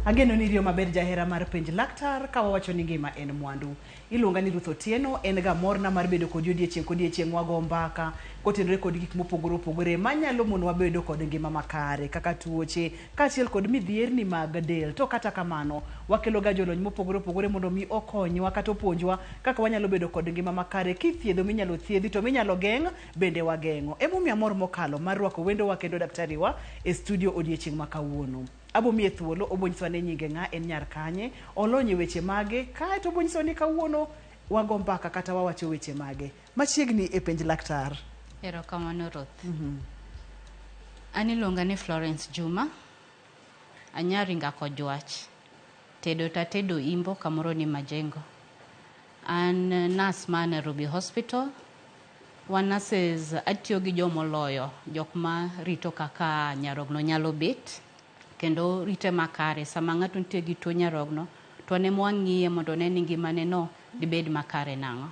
Ageno ni iriyo maber jahera mar penj laktar ka wawacho ni ngima en mwandu. Iluonga ni Ruth Otieno, en ga morna mar bedo kodi odiechieng' kodiechieng' wago mbaka kotenore kod gik mopogore opogore manyalo monowa bedo kod ngima makare kaka tuoche kaachiel kod midhierni mag del. To kata kamano, wakelo ga jolony mopogore opogore mondo mi okonywa kata opuonjwa kaka wanyalo bedo kod ngima makare kithiedho minyalo thiedhi to minyalo geng' bende wageng'o. Emomiyo amor mokalo mar rwako wendowa kendo daktari wa e studio odiechieng' ma kawuono. Abo miye thuolo, obo nyisowa ni nyinge ng'a, en nyar kanye, olony e weche mage, kaeto obo nyisowa ni kawuono wago mbaka kata wawacho weche mage. Machiegni e penj laktar. Erokamano Ruth. An iluonga ni Florence Juma. Anyaringa Kojwach. Tedo tatedo Imbo kamoro ni Majengo. An nurse ma Nairobi Hospital. Wan nurses atiyo gi jomoloyo, jok ma rito kaka nyarogno nyalo bet kendo rite makare. Sama ng'ato nitie gi tuo nyarogno to wan ema wang'iye mondo one ni ngimane no dibed makare nang'o.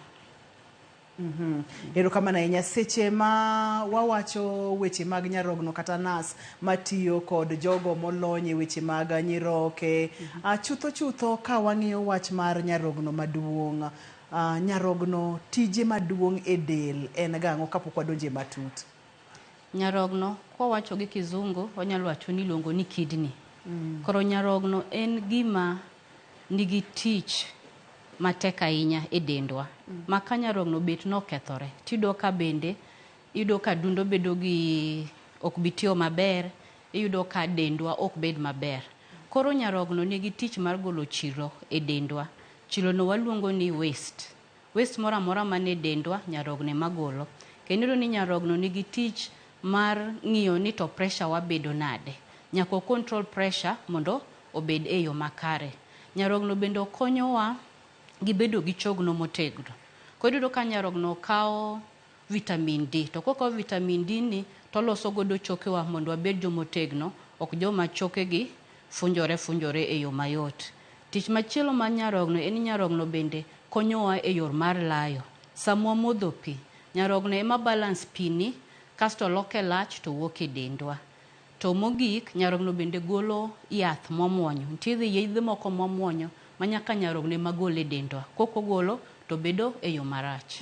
Erokamano ahinya. Seche ma wawacho weche mag nyarogno kata nas matiyo kod jogo molony e weche mag nyiroke, chutho chutho ka wang'iyo wach mar nyarogno maduong', nyarogno tije maduong' e del en gang'o kapok wadonje matut? Nyarogno kwawacho gi kizungu wanyalo wacho ni iluongo ni kidney. Koro nyarogno en gima nigi tich matek ahinya e dendwa. Ma ka nyarogno bet nokethore, tiyudo ka bende iyudo ka dundo bedo gi ok bi tiyo maber, iyudo ka dendwa ok bed maber. Koro nyarogno nigi tich mar golo chilo e dendwa. Chilo no waluongo ni waste. Waste moro amora man e dendwa, nyarogno ema golo. Kendo iyudo ni nyarogno nigi tich mar ng'iyo ni to pressure wa bedo nade. Nyaka o control pressure mondo obed e yo makare. Nyarogno bende konyowa gi bedo gi chogno motegno. Koro iyudo ka nyarogno kawo vitamin D. To kokawo vitamin D ni toloso godo chokewa mondo wabed jomotegno, ok joma chokegi funjore funjore e yo mayot. Tich machielo mar nyarogno en ni nyarogno bende konyowa e yor mar layo. Sama wamodho pi, nyarogno ema balance pi ni kasto loke lach to wuok e dendwa. To mogik, nyarogno bende golo yath mwamuonyo. Nitie yedhe moko mwamuonyo ma nyaka nyarogno ema gol e dendwa. Kok ogolo to bedo e yo marach.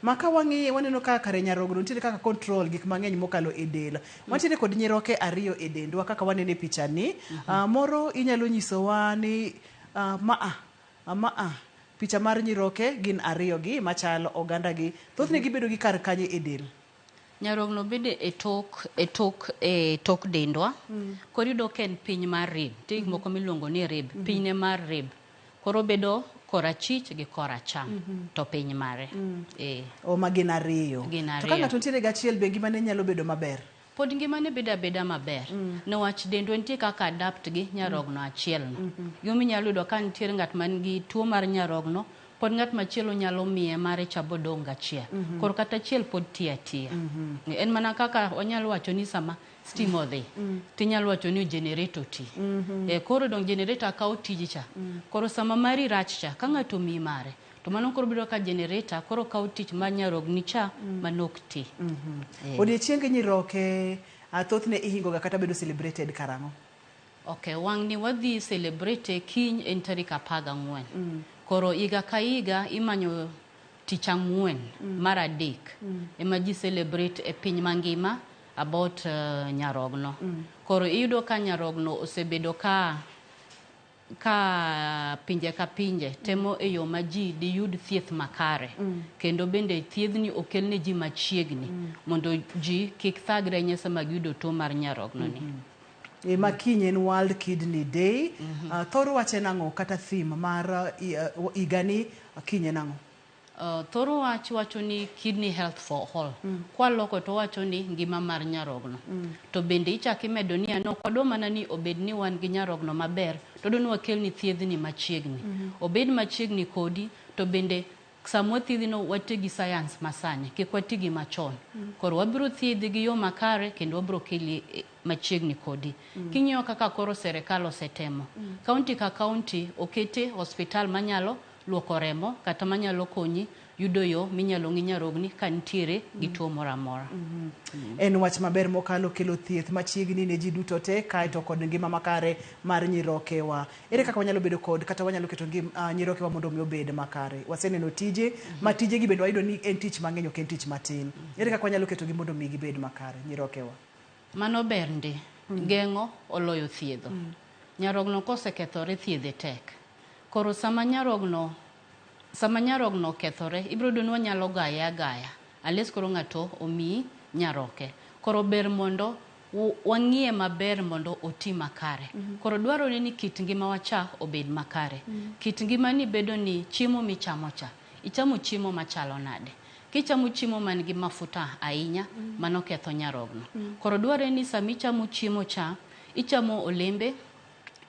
Ma ka wang'iye waneno ka kare nyarogno nitiere kaka control gik mang'eny mokalo e del. Wantiere kod nyiroke ariyo e dendwa kaka waneno e picha ni. Moro inyalo nyisowa ni maa picha mar nyiroke gin ariyo gi machalo oganda gi. Thothne gibedo gi kar kanye e del? Nyarogno bedo e tok e tok e tok dendwa. Koro iyudo ka en piny mar rib. Nitie gik moko miluongo ni rib. Pinyne mar rib. Koro bedo korachich gi koracham to piny mare. O ma gin ariyo. Gin To ka ariyo. ng'ato nitiere gachiel be ngimane nyalo bedo maber? Pod ngimane bedo abeda maber. Newach dendwa nitie kaka adapt gi nyarogno achiel no. Gimomiyo inyalo yudo ka nitiere ng'at man gi tuo mar nyarogno, pod ng'at machielo nyalo miye mare cha bodong' gachiel. Koro kata achiel pod tiyo atiya. En mana kaka wanyalo wacho ni sama stima odhi, tinyalo wacho ni generator ti. Koro dong generator kawo tiji cha. Koro sama mari rach cha, ka ng'ato omiyi mare, to mano koro bedo ka generator koro kawo tich mar nyarogni cha manok ti. Odiechieng nyiroke thothne ihingo ga kata bedo celebrated karang'o? Okay, wang' ni wadhi celebrate kiny en tarik 14. Koro higa ka higa imanyo tich ang'wen mar adek ema ji celebrate e piny mangima about nyarogno. Koro iyudo ka nyarogno osebedo ka pinje ka pinje temo e yo ma ji diyud thieth makare. Kendo bende thiedhni okel ne ji machiegni mondo ji kik thagre ahinya sama giyudo tuo mar nyarogno ni. Ma kiny en World Kidney Day. Thor wach en ang'o kata theme mar higani kiny en ang'o? Thor wach wacho ni kidney health for all. Kwaloko to wacho ni ngima mar nyarogno. To bende ichako imedo ni ok wadwa mana ni obed ni wan gi nyarogno maber, to wadwa ni wakelni thiedhni machiegni. Obed machiegni kodi, to bende sama wathiedhi no wati gi science masani, kik wati gi machon. Koro wabiro thiedhi gi yo makare kendo wabiro keli machiegni kodi. King'iyo kaka koro serikal osetemo, kaunti ka kaunti okete hospital manyalo luoko remo kata manyalo konyi yudo yo minyalo ng'i nyarogni ka nitiere gi tuo moro amora. En wach maber mokalo kelo thieth machiegni ne ji duto te kaeto kod ngima makare mar nyirokewa. Ere kaka wanyalo bedo kod kata wanyalo keto nyirokewa mondo mi obed makare? Waseneno tije ma tijegi bende wayudo ni en tich mang'eny ok en tich matin. Ere kaka wanyalo ketogi mondo mi gibed makare nyirokewa? Mano ber ndi. Geng'o oloyo thiedho. Nyarogno kosekethore thiedhe tek. Koro sama nyarogno okethore, ibiro yudo ni wanyalo gaye agaya. Unless koro ng'ato omiyi nyaroke. Koro ber mondo wang'iye maber mondo oti makare. Koro dwarore ni kit ngimawa cha obed makare. Kit ngimani bedo ni chiemo michamo cha, ichamo chiemo machalo nade? Kichamo chiemo man gi mafuta ahinya, mano ketho nyarogno. Koro dwarore ni sama ichamo chiemo cha, ichamo olembe,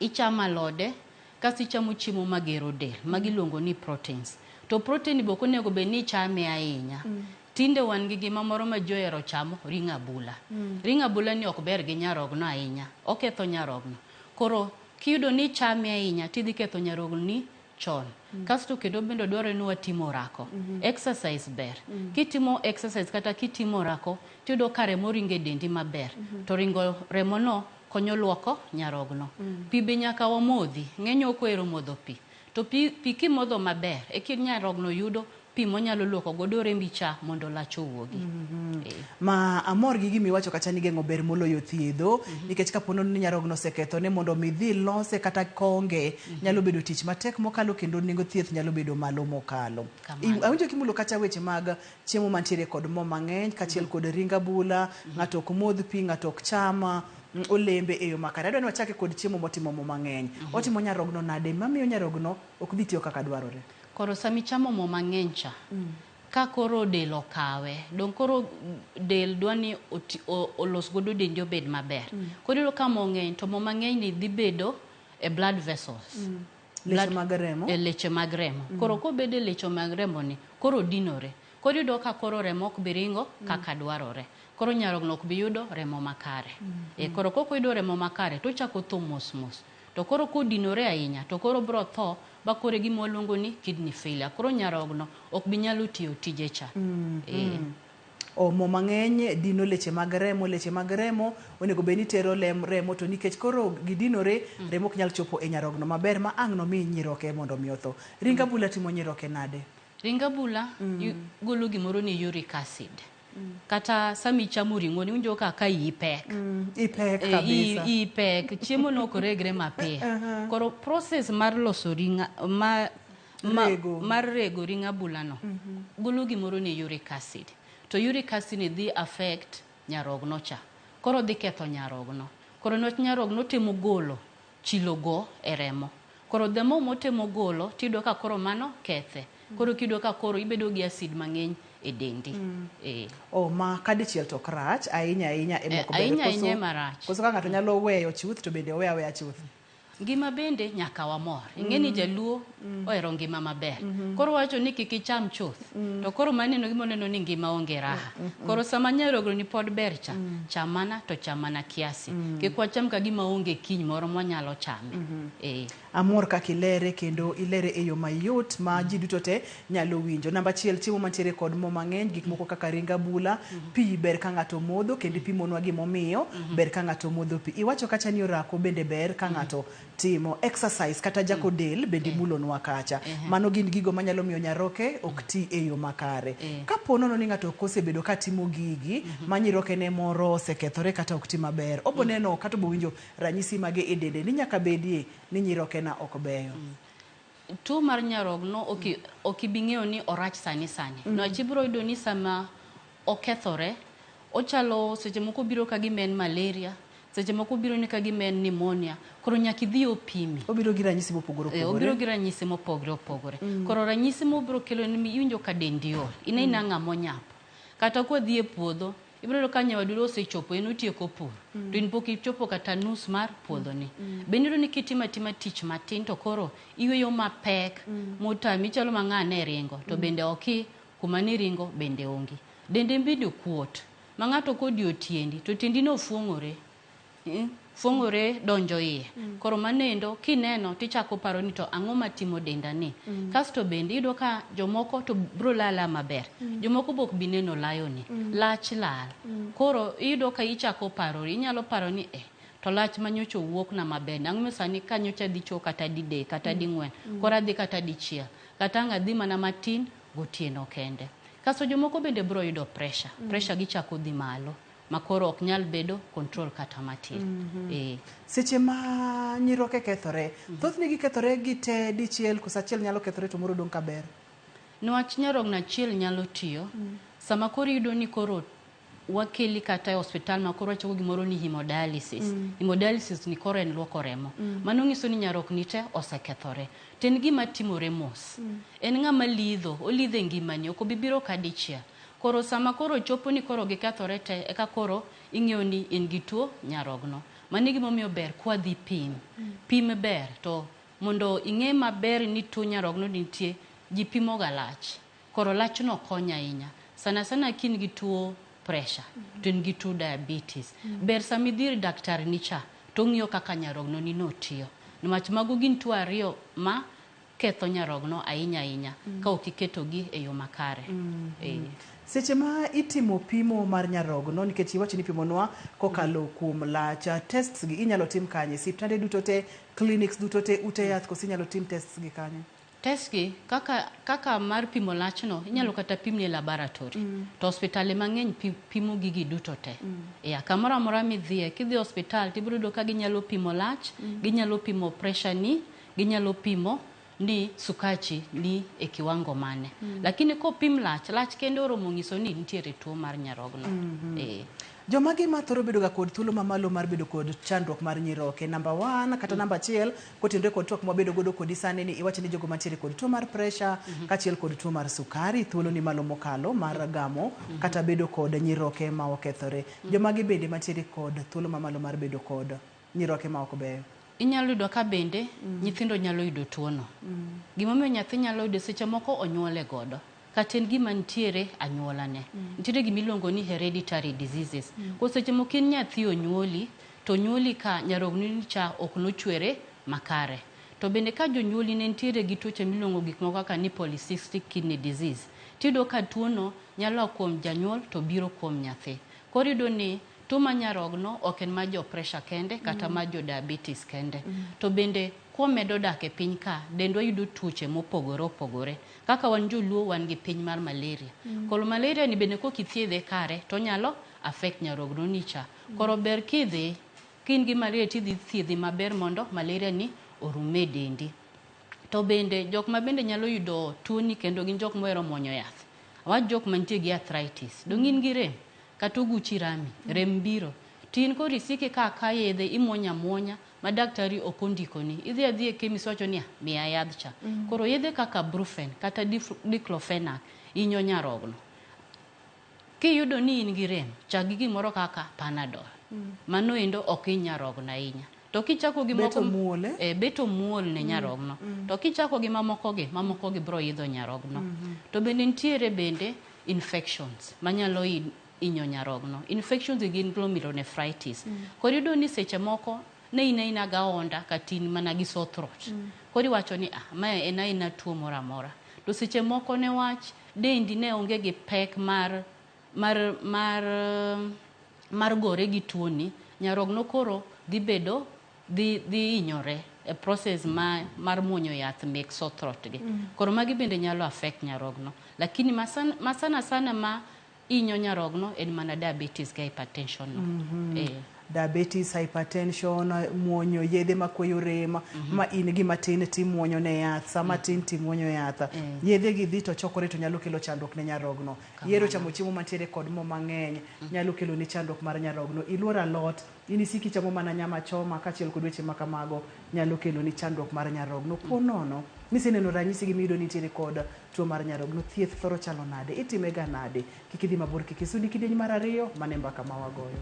ichamo alode, kasto ichamo chiemo magero del, magi iluongo ni proteins. To protein be ok onego bed ni ichame ahinya. Tinde wan gi gima moro ma ji ohero chamo, ring abula. Ring abula ni ok ber gi nyarogno ahinya, oketho nyarogno. Koro kiyudo ni ichame ahinya, tidhi ketho nyarogni chon. Kasto kendo bende dwarore ni watimo orako. Exercise ber. Kitimo exercise kata kitimo orako, tiyudo ka remo ringo e dendi maber. To ringo remono konyo luoko nyarogno. Pi be nyaka wamodhi. Ng'eny ok ohero modho pi. To pi kimodho maber, e nyarogno yudo pi monyalo luoko godo rembi cha mondo lach owuogi. Ma amor gi gima iwacho kacha ni geng'o ber moloyo thiedho, nikech kapo ni nyarogno osekethone mondo mi dhi lose kata konge, nyalo bedo tich matek mokalo kendo nengo thieth nyalo bedo malo mokalo. Awinjo kimulo kacha weche mag chiemo mantiere kod mo mang'eny kaachiel kod ring abula, ng'ato ok modh pi, ng'ato ok cham olembe e yo makare. Adwa ni wachake kod chiemo motimo mo mang'eny. Otimo nyarogno nade mamiyo nyarogno ok dhi tiyo kaka dwarore? Koro sama ichamo mo mang'eny cha, ka koro del okawe, dong koro del dwa ni olos godo dendi obed maber. Koro iyudo ka mo ng'eny, to mo mang'eny ni dhi bedo e blood vessels. Leche mag remo. E leche mag remo. Koro kobedo e leche mag remo ni, koro dinore. Koro iyudo ka koro remo ok bi ringo kaka dwarore. Koro nyarogno ok bi yudo remo makare. Koro kok oyudo remo makare, to ochako tho mos mos. To koro kodinore ahinya, to koro bro tho, ba koro gima waluongo ni kidney failure. Koro nyarogno ok bi nyalo tiyo tije cha. Mo mang'eny dino leche mag remo, leche mag remo onego bed ni tero remo, to nikech koro gidinore, remo ok nyal chopo e nyarogno maber ma ang' nomi nyiroke mondo mi otho. Ring abula timo nyiroke nade? Ring abula golo gimoro ni uric acid. Kata sama ichamo ring'o ni iwinjo ka iyi pek. Ipek kabisa. Iyi pek, chiemo no ok regre mapiyo. Koro process mar loso ring mar rego ring abula no, golo gimoro ni uric acid. To uric acid ni dhi affect nyarogno cha. Koro dhi ketho nyarogno. Koro niwach nyarogno temo golo chilo go e remo. Koro the more motemo golo, tiyudo ka koro mano kethe. Koro kiyudo ka koro ibedo gi acid mang'eny e dendi. Ma kadichiel to ok rach, ahinya ahinya ema ok ber. Ahinya ahinya ema rach. Koso ka ng'ato nyalo weyo chuth to bende owe aweya chuth. Ngima bende nyaka wamor. Ing'e ni jaluo ohero ngima maber. Koro wacho ni kik icham chuth. To koro maneno gima oneno ni ngima onge raha. Koro sama nyarogno ni pod ber cha, cham mana to cham mana kiasi. Kik wacham ka gima onge kiny moro mwanyalo chame. Amor kaka ilere kendo ilere e yo mayot ma ji duto te nyalo winjo. Namba achiel, chiemo mantiere kod mo mang'eny, gik moko kaka ring abula, pi ber ka ng'ato modho, kendo ipimonwa gimomiyo ber ka ng'ato modho pi. Iwacho kacha ni orako bende ber ka ng'ato timo exercise kata jako del bende imulonwa kacha. Mano gin gigo manyalo miyo nyaroke ok ti e yo makare. Kapo nono ni ng'ato ok osebedo ka timo gigi, ma nyiroke ne moro osekethore kata ok ti maber, obo neno kata obo winjo ranyisi mage e dende ni nyaka bedie ni nyiroke na ok beyo. Tuo mar nyarogno ok ibi ng'eyo ni orach sani sani. Niwach ibiro yudo ni sama okethore, ochalo seche moko biro ka gima en malaria, seche moko biro ni ka gima en pneumonia. Koro nyaka idhi opimi. Obiro gi ranyisi mopogore opogore. Obiro gi ranyisi mopogore opogore. Koro ranyisi mobiro kelo ni iwinjo ka dendi ol. In aina ng'ama onyap. Kata kwadhi e puodho, ibiro yudo ka nyawadu osechopo, en otieko pur. To in pok ichopo kata nus mar puodhoni. Bende iyudo ni kitimo atima tich matin to koro iyweyo mapek, motami, ichalo ma ng'ane ringo, to bende ok kuma niringo bende onge. Dende bende kuot. Ma ng'ato kodiyo tiendi, to tiendi no fuong'ore. Fuong'ore donjo iye. Koro manendo kineno tichako paro ni to ang'o matimo denda ni. Kasto bende iyudo ka jomoko to bro lala maber. Jomoko be ok bi neno layo ni. Lach lal. Koro iyudo ka ichako parori. Inyalo paro ni eh, to lach manyocha owuok na maber. Ang'o momiyo sani ka nyocha adhi choo kata didek kata ding'wen. Koro adhi kata dichiel. Kata ang' adhi mana matin gotieno kende. Kasto jomoko bende bro yudo pressure. Pressure gichako dhi malo. Ma koro ok nyal bedo control kata matin. Seche ma nyiroke kethore, thothne gikethore gi te dichiel koso achiel nyalo kethore to moro dong' kaber? Niwach nyarogno achiel nyalo tiyo. Sama koro iyudo ni koro wakeli kata e osiptal ma koro wachako gimoro ni hemodialysis. Hemodialysis ni koro en luoko remo. Mano nyiso ni nyarokni te osekethore. To en gima timore mos. En ng'ama lidho, olidho e ngimani, ok obi biro ka dichiel. Koro sama koro chopo ni koro gikethore te, eka koro ing'eyo ni in gi tuo nyarogno. Mano e gimomiyo ber kwadhi pim. Pim ber to mondo ing'e maber ni tuo nyarogno nitie, ji pimoga lach. Koro lachno konyo ahinya. Sana sana ka in gi tuo pressure, to in gi tuo diabetes. Ber sama idhi ir daktari ni cha, to ong'iyo kaka nyarogno ni no tiyo. Niwach mago gin tuo ariyo ma ketho nyarogno ahinya ahinya ka ok iketogi e yo makare. Seche ma itimo pimo mar nyarogno, nikech iwacho ni ipimonwa kokalo kuom lach, tests gi inyalo tim kanye? Siptande duto te, clinics duto te, ute yath, koso inyalo tim tests gi kanye? Test gi kaka mar pimo lachno inyalo kata pimni e laboratory. To osiptale mang'eny pimo gigi duto te. Kamoro amora midhiye, kidhi e osiptal tibiro yudo ka ginyalo pimo lach, ginyalo pimo pressure ni, ginyalo pimo ni sukachi ni e kiwango mane. Lakini kopim lach, lach kende oromo nyiso ni nitiere tuo mar nyarogno. Joma gi ma thoro bedo ga kod thuolo mamalo mar bedo kod chandruok mar nyiroke. Namba 1 kata namba 1 kotenore kod twak mwabedo godo kodi sani ni iwacho ni jogo mantiere kod tuo mar pressure kaachiel kod tuo mar sukari thuolo ni malo mokalo mar gamo kata bedo kod nyiroke ma okethore. Joma gi bende mantiere kod thuolo mamalo mar bedo kod nyiroke ma ok beyo. Inyalo yudo ka bende nyithindo nyalo yudo tuono. Gimomiyo nyathi nyalo yudo seche moko onyuole godo. Kata en gima nitiere anyuolane. Nitiere gima iluongo ni hereditary diseases. Koro seche moko in nyathi onyuoli, to onyuoli ka nyarogno cha ok nochwere makare. To bende ka jonyuoli ne nitiere gi tuoche miluongo gik moko kaka ni polycystic kidney disease, tiyudo ka tuono nyalo a kuom janyuol to biro kuom nyathi. Koro iyudo ni tuo mar nyarogno ok en mar jo pressure kende kata mar jo diabetes kende. To bende kwamedo dak e piny ka, dendwa yudo tuoche mopogore opogore. Kaka wan joluo wan gi piny mar malaria. Koro malaria ni bende kok ithiedhe kare to onyalo affect nyarogno ni cha. Koro ber kidhi, ka in gi malaria tidhi thiedhi maber mondo malaria ni orum e dendi. To bende jok ma bende nyalo yudo tuo ni kendo gin jok mohero muonyo yath. Awach jok mantie gi arthritis. Dong' in gi rem? Kata oguchi rami, rem biro. Tin koro isiki ka ka yedhe imuonyo amuonya ma daktari ok ondikoni. Idhi adhiya e chemist iwacho niya, miya yadh cha. Koro yedhe kaka Brufen kata diclofenac hinyo nyarogno. Kiyudo ni in gi rem, chak gi gimoro kaka Panadol. Mano endo ok hiny nyarogno ahinya. To kichako gi moko Beto muol, eh? Beto muol ne nyarogno. To kichako gi mamoko gi bro idho nyarogno. To bende nitiere bende infections manyalo hinyo nyarogno. Infections gin glomerulonephritis. Koro iyudo ni seche moko ne in aina ga onda kata in mana gi sore throat. Koro iwacho ni mae en aina tuo moro amora. To seche moko ne wach dendi ne onge gi pek mar gore gi tuo ni, nyarogno koro dhi bedo dhi hinyore e process mar muonyo yath mek sore throat gi. Koro magi bende nyalo affect nyarogno. Lakini ma sana sana ma hinyo nyarogno en mana diabetes gi hypertension no. Diabetes, hypertension, muonyo yedhe makweyo rem, ma in gima tin timuonyo ne yath, sama tin timuonyo yath. Yedhe gi dhi to chokore to nyalo kelo chandruok ne nyarogno. Yiero chamo chiemo mantiere kod mo mang'eny nyalo kelo ni chandruok mar nyarogno. Iluoro alot, in isiki chamo mana nyama choma kaachiel kod weche ma kamago nyalo kelo ni chandruok mar nyarogno. Po nono, niseneno ranyisi gi miyudo ni nitiere kod tuo mar nyarogno, thieth thoro chalo nade? Itime ga nade? Kik idhi mabor, kik isudi kidieny mar ariyo, mane mbaka ma wagoyo.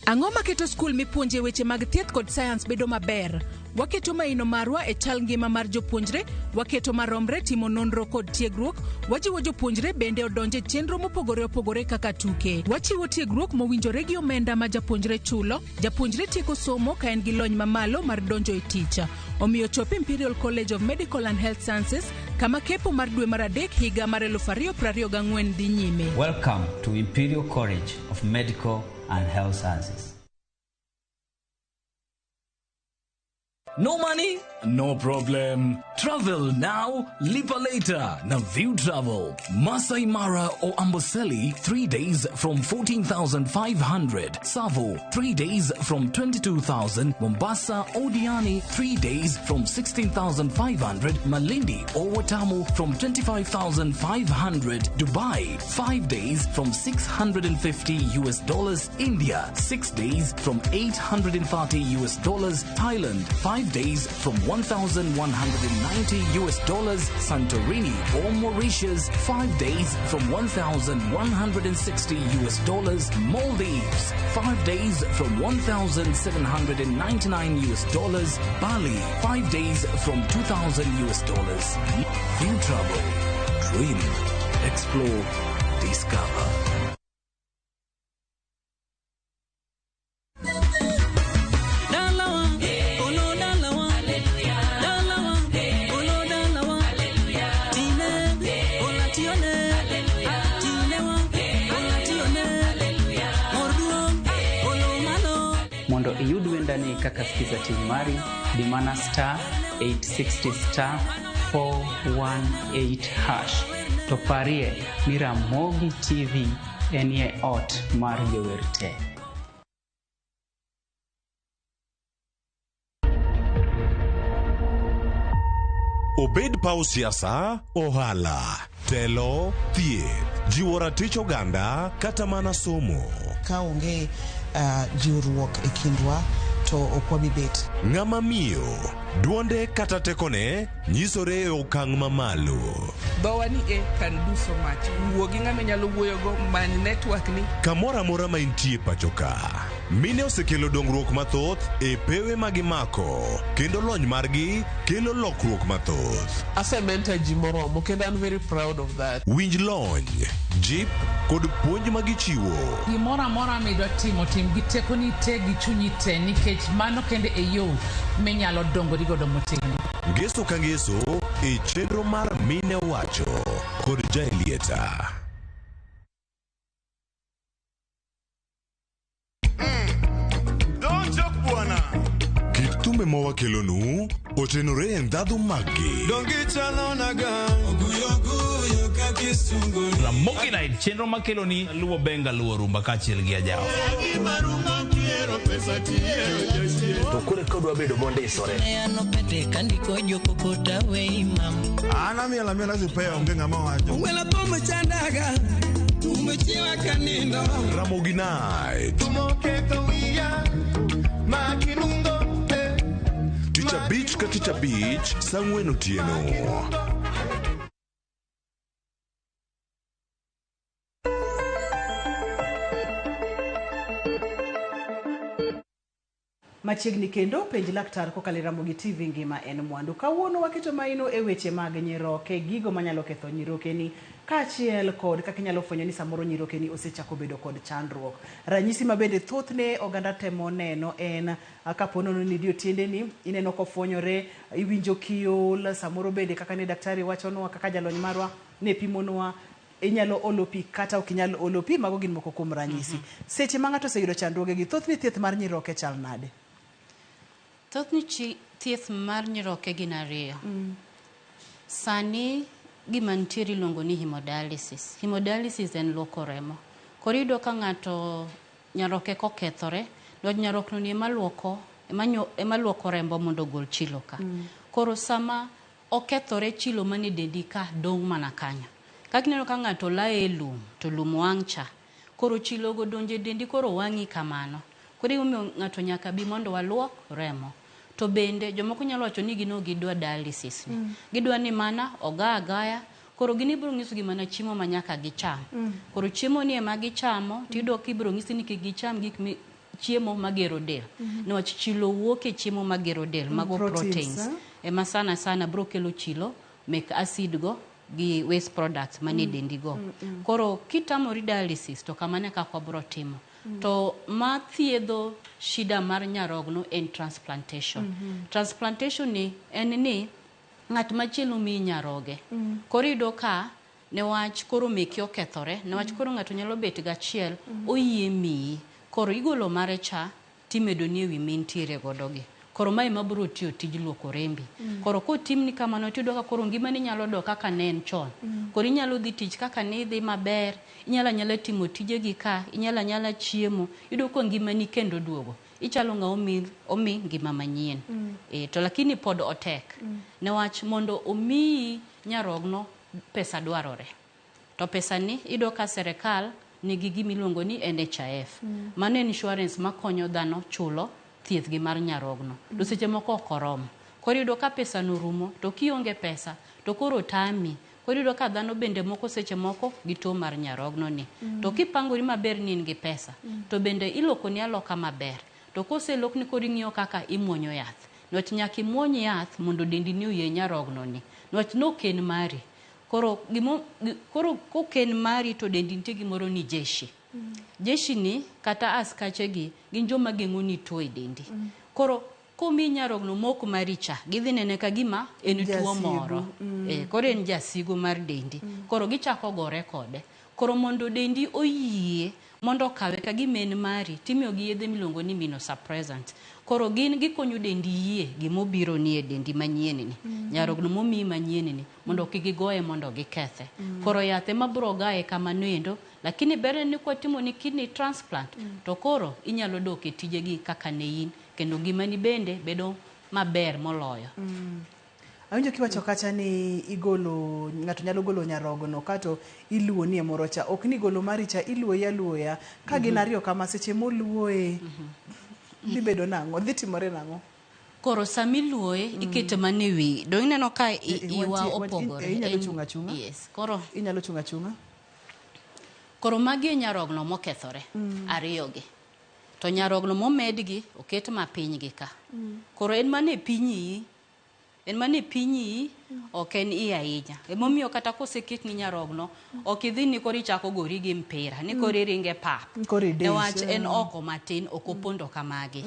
Ang'o maketo skul mipuonje weche mag thieth kod sayans bedo maber? Waketo maino marwa e chal ngima mar jopuonjre, waketo maromre timo nonro kod tiegruok, wajiwo jopuonjre bende odonj e chenro mopogore opogore kaka tuke. Wachiwo tiegruok mowinjore gi omenda ma japuonjre chulo, japuonjre tieko somo ka en gi lony mamalo mar donjo e tich. Omiyo chop Imperial College of Medical and Health Sciences kama kepo mar dwe mar adek higa mar 2024 dhi nyime. Welcome to Imperial College of Medical and Health Sciences. No money? No problem. Travel now, lipa later. Na View Travel. Masai Mara or Amboseli, 3 days from 14,500. Savo, 3 days from 22,000. Mombasa or Diani, 3 days from 16,500. Malindi or Watamu from 25,500. Dubai, 5 days from 650 US dollars. India, 6 days from 830 US dollars. Thailand, 5 days from 1,190 US dollars. Santorini or Mauritius, 5 days from 1,160 US dollars. Maldives, 5 days from 1,799 US dollars. Bali, 5 days from 2,000 US dollars. View Travel. Dream. Explore. Discover. Dalawa, olo dalawa, dalawa, olo dalawa, tine, ola tione, tinewa, ola tione, morduong, olo malo. Mondo iyud wendani kaka skiza ting mari, di mana star 860 star 418 hash. To parie ni Ramogi TV enie ot mar jower te. Obed paw siasa, ohala, telo, thieth, jiwo ratich oganda kata mana somo. Ka onge jiwruok e kindwa to ok wabi bet. Ng'ama miyo, duonde kata tekone nyisore e okang' mamalo. Dhowa ni e can do so much. Wuo gi ng'ama inyalo wuoyogo, many network ni. Kamoro amora ma intie pacho ka, mine osekelo dongruok mathoth e pewe ma gimako kendo lony margi kelo lokruok mathoth. Asementor ji moromo kendo an very proud of that. Winj lony, jip kod puonj ma gichiwo. Gimoro amora midwa timo, tim gi tekoni te gi chunyi te, nikech mano kende e yo minyalo dongori godo motegno. Ngeso ka ngeso e chenro mar Mine Owacho kod Jaelieta. Don't joke bwana. Kit thumbe ma wakelonu otenore e ndhadhu maggi. Ramogi Night, chenro makelo ni luwo benga luwo rumba kaachiel gi ajawa. To koro ka odwa bedo mondisore. An amiel amiela sipea onge ng'ama wacho. Ramogi Night. Tich abich ka tich abich saa ang'wen otieno. Machiegni kendo penj laktar kokalo e Ramogi TV ngima en mwandu. Kawuono waketo maino e weche mag nyiroke, gigo manyalo ketho nyirokeni kaachiel kod kaka inyalo fwenyo ni samoro nyirokeni osechako bedo kod chandruok. Ranyisi ma bende thothne oganda temo neno en kapo nono ni idiyo tiendeni, ineno kofuonyore, iwinjo kiol, samoro bende kaka ne daktari wachonwa, kaka jalony marwa ne pimonwa, inyalo olo pi kata ok inyal olo pi, mago gin moko kuom ranyisi. Seche ma ng'ato oseyudo chandruogegi, thothne thieth mar nyiroke chal nade? Thothne thieth mar nyiroke gin ariyo. Sani gima nitiere iluongo ni hemodialysis. Hemodialysis en luoko remo. Koro iyudo ka ng'ato nyaroke kokethore, nikech nyarokno ni ema luoko rembo mondo ogol chilo ka. Koro sama okethore chilo mane dendi ka dong' mana kanyo. Kaka ineno ka ng'ato lae e lum, to lum wang' cha. Koro chilo go donjo e dendi koro wang'i kamano. Koro emomiyo ng'ato nyaka bi mondo waluok remo. To bende jomoko nyalo wacho ni gin ok gidwa dialysis ni. Gidwa ni mana oga agaya. Koro gin ibiro nyisogi mana chiemo ma nyaka gicham. Koro chiemo ni ema gichamo, tiyudo ka ibiro nyisi ni kik gicham gik chiemo magero del. Niwach chilo wuok e chiemo magero del, mago proteins, proteins. eh? Ema sana sana bro kelo chilo mek acid go gi waste products manie dendi go. Koro kitamori dialysis to kamano e kaka wabro timo. To ma thiedho shida mar nyarogno en transplantation. Transplantation ni en ni ng'at machielo miyi nyaroge. Koro iyudo ka newach koro meki okethore, newach koro ng'ato nyalo bet gachiel, oyie miyi. Koro igolo mare cha timedoni ewi mintiere godo gi. Koro mae ema biro tiyo tij luoko rembi. Koro kotimni kamano tiyudo ka koro ngimani nyalo dok kaka ne en chon. Koro inyalo dhi tich kaka nidhi maber, inyalo anyala timo tijegi ka, inyalo anyala chiemo, iyudo ka ngimani kendo duogo. Ichalo ng'a omi ngima manyien. To lakini pod otek. Newach mondo omiyi nyarogno pesa dwarore. To pesa ni iyudo ka serikal nigi gima iluongo ni NHIF. Mano en insurance makonyo dhano chulo thieth gi mar nyarogno. To seche moko ok oromo. Koro iyudo ka pesa no rumo, to kionge pesa, to koro tami. Koro iyudo ka dhano bende moko seche moko gi tuo mar nyarogno ni. To kipangori maber ni in gi pesa, to bende ilokoni aloka maber. To koselokni koro ing'iyo kaka imuonyo yath. Niwach nyaka imuony yath mondo dendi ni oyie nyarogno ni. Niwach nok en mari. Koro koro kok en mari to dendi nitie gimoro ni jeshi. Jeshi ni kata askache gi gin joma geng'o ni tuo e dendi. Koro komiyi nyarogno mok mari cha, gidhi nene ka gima en tuo moro. Koro en jasigu mar dendi. Koro gichako gore kode. Koro mondo dendi oyie mondo okawe ka gima en mari, timiyo gi yedhe miluongo ni immunosuppressant. Koro gin gikonyo dendi yie gimobiro ni e dendi manyien ni. Nyarogno momiyi manyien ni mondo kik gigoye mondo gikethe. Koro yath ema biro gaye kamano endo, lakini ber ni kwatimo ni kidney transplant, to koro inyalo dok e tijegi kaka ne in, kendo ngimani bende bedo maber moloyo. Awinjo kiwacho kacha ni igolo ng'ato nyalo golo nyarogno kato iluo ni e moro cha. Ok ni golo mari cha iluoyi aluoya. Ka gin ariyo kama seche moluoye dhi bedo nang'o? Dhi timore nang'o? Koro samiluoye ikete mana e wi. Dong ineno ka iwa opogore. Inyalo chung' achung'a? Yes. Koro inyalo chung' achung'a? Koro magi e nyarogno mokethore ariyo gi. To nyarogno momedgi oket mapiny gi ka. Koro en mana e piny iyi. En mana e piny iyi, ok en iyi ahinya. Emomiyo kata koseketni nyarogno, ok idhi ni koro ichako gori gi mpira, ni koro iringe pap. Newach en oko matin, ok opondo kamagi.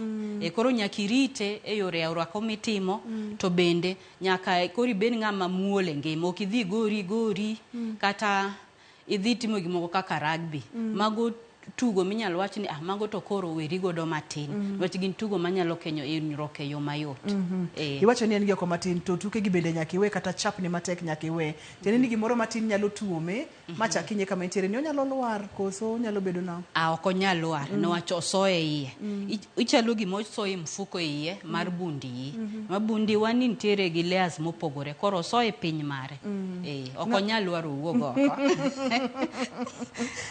Koro nyaka irite e yore orako mitimo, to bende nyaka koro ibed ng'ama muol e ngima. Ok idhi gori, kata idhi timo gimoko kaka rugby. Mago tugo minyalo wach ni mago to koro weri godo matin. Niwach gin tugo manyalo kenyo hinyruok e yo mayot. Iwacho ni en gi oko matin to tuke gi bende nyaka iwe kata chapni matek nyaka iwe. Tiende ni gimoro matin nyalo tuome machak hinye kama entiere ni onyalo lwar koso onyalo bedo nang'o? Ok onyal lwar niwach osoye iye. Ichalo gima osoye mfuko e iye mar bund iyi. Ma bundi wa ni nitiere gi layers mopogore koro osoye piny mare. Ok onyal lwar owuog oko.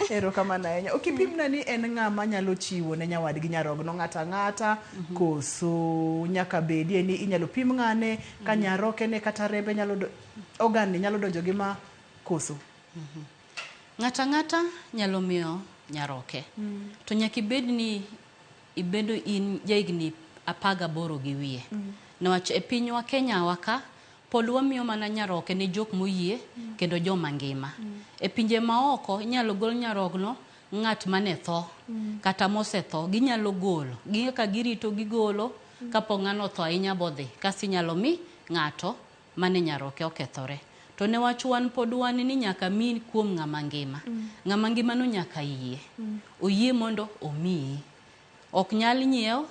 Erokamano ahinya. Okipimna ni en ng'ama nyalo chiwo ne nyawadgi nyarogno ng'ato ang'ata koso nyaka bedie ni inyalo pim ng'ane ka nyaroke ne kata rembe nyalo organ ni nyalo donjo gi ma koso. Ng'ato ang'ata nyalo miyo nyaroke. To nyaka ibed ni ibedo in jahigni 18 gi wiye. Niwach e pinywa Kenya wa ka pod wamiyo mana nyaroke ne jok moyie kendo joma ngima. E pinje maoko inyalo gol nyarogno ng'at mane tho kata mosetho ginyalo golo. Gi kaka girito gigolo kapok ng'ano otho ahinya bodhi kasto inyalo mi ng'ato mane nyaroke okethore. To newach wan pod wan ni nyaka mi kuom ng'ama ngima. Ng'ama ngima no nyaka yie. Oyie mondo omiyi. Ok nyal nyiew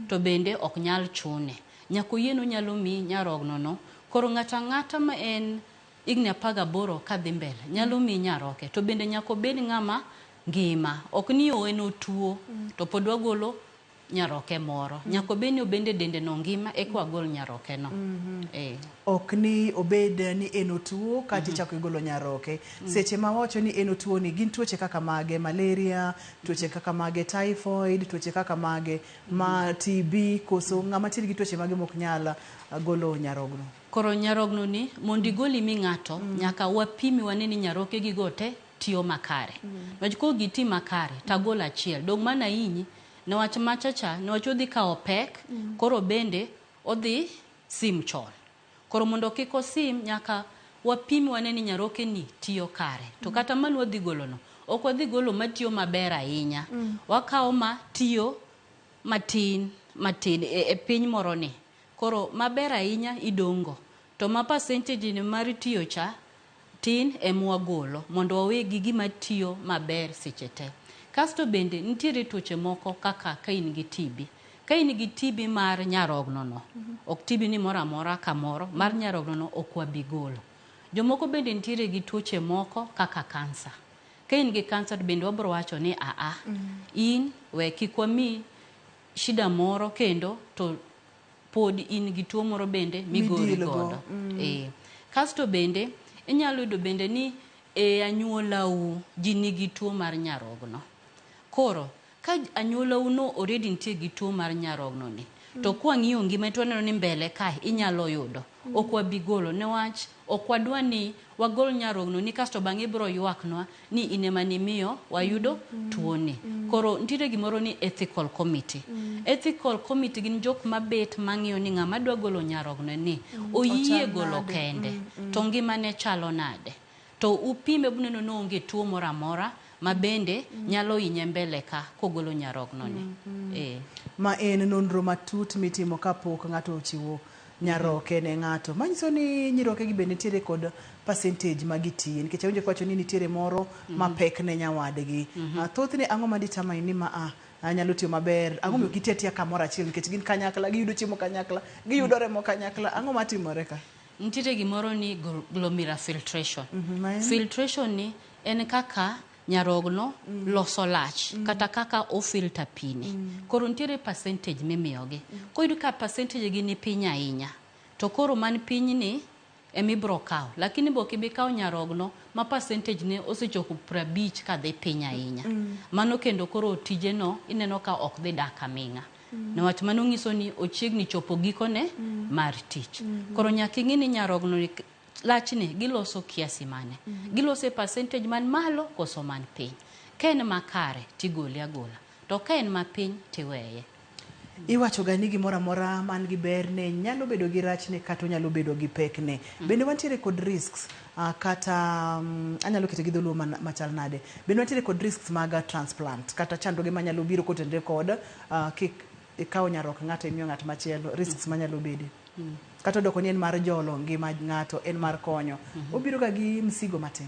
to bende ok nyal chune. Nyaka oyie no nyalo miyi nyarogno no. Koro ng'ato ang'ata ma en higni 18 kadhi mbele nyalo miyi nyaroke. To bende nyaka obed ng'ama ngima. Ok ni en otuo to pod wagolo nyaroke moro. Nyaka obed ni obende dende no ngima eka wagol nyaroke no. Ok ni obed ni en otuo kata ichako igolo nyaroke. Seche ma wawacho ni en otuo ni gin tuoche kaka mage? Malaria, tuoche kaka mage? Typhoid, tuoche kaka mage? Ma TB koso ng'ama nitiere gi tuoche mage mok nyal golo nyarogno? Koro nyarogno ni mondo igol imi ng'ato nyaka wapimi wane ni nyaroke gigo te tiyo makare. Niwach kok giti makare tagol achiel dong' mana inyi Newach macha cha, newach odhi kawo pek, koro bende odhi sim chon. Koro mondo kik osim, nyaka wapim wane ni nyaroke ni tiyo kare. To kata mane wadhi golo no, ok wadhi golo matiyo maber ahinya. Wakawo ma tiyo matin matin e piny moro ni. Koro maber ahinya idong'go. To ma percentage ni mar tiyo cha tin ema wagolo mondo wawe gi gima tiyo maber seche te. Kasto bende nitiere tuoche moko kaka ka in gi TB. Ka in gi TB mar nyarogno no, ok TB ni moro amora kamoro, mar nyarogno no ok wabi golo. Jomoko bende nitiere gi tuoche moko kaka kansa. Ka in gi kansa to bende wabro wacho ni aa, in we kik wami shida moro kendo to pod in gi tuo moro bende migori Midil go. godo. Kasto bende inyalo yudo bende ni e anyuolau ji nigi tuo mar nyarogno. Koro ka anyuolau no already nitie gi tuo mar nyarogno ni, to kwang'iyo ngima to waneno ni mbele kae inyalo yudo. Ok wabi golo newach ok wadwa ni wagol nyarogno ni kasto bang'e ibiro ywaknwa ni in ema nimiyo wayudo tuoni. Koro nitiere gimoro ni ethical committee. Ethical committee gin jok mabet mang'iyo ni ng'ama dwa golo nyarogno ni oyie Ochal golo nade? kende to ngimane chalo nade. To upime buneno ni oonge tuo moro amora ma bende nyalo hinye mbele ka kogolo nyarogno ni. Ma en nonro matut mitimo kapok ng'ato ochiwo nyaroke ne ng'ato. Manyiso ni nyiroke gi bende nitiere kod percentage ma gitiye. Nikech awinjo kiwacho ni nitiere moro mapek ne nyawadgi. Thothne ang'o ma determine ni ma nyalo tiyo maber? Ang'o miyo gitiyo atiya kamoro achiel? Nikech gin kanyakla, giyudo chiemo kanyakla, giyudo remo kanyakla. Ang'o matimore ka? Nitiere gimoro ni glomerular filtration. Ma en? Filtration ni en kaka nyarogno loso lach kata kaka ofilter pini. Koro nitiere percentage mimiyogi. Koyudo ka percentage gi ni piny ahinya, to koro man piny ni ema ibiro kawo. Lakini be ok ibi kawo nyarogno ma percentage ne osechopo 50 kadhi piny ahinya. Mano kendo koro tije no ineno ka ok dhi dak aming'a. Newach mano nyiso ni ochiegni chopo gikone mar tich. Koro nyaka ing'i ni nyarogno ni lachni giloso kiasi mane. Giloso e percentage man malo koso man piny. Ka en makare tigole agola. To ka en mapiny tiweye. Iwacho ga ni gimoro amora man gi berne nyalo bedo gi rachne kata onyalo bedo gi pekne. Bende wantiere kod risks kata anyalo kete gi dholuo machal nade. Bende wantiere kod risks mag transplant kata chandruoge manyalo biro kotenore kod kik ikawo nyarok ng'ato imiyo ng'at machielo, risks manyalo bede. Kata odoko ni en mar jolo ngima ng'ato, en mar konyo. Obiro ga gi msigo matin.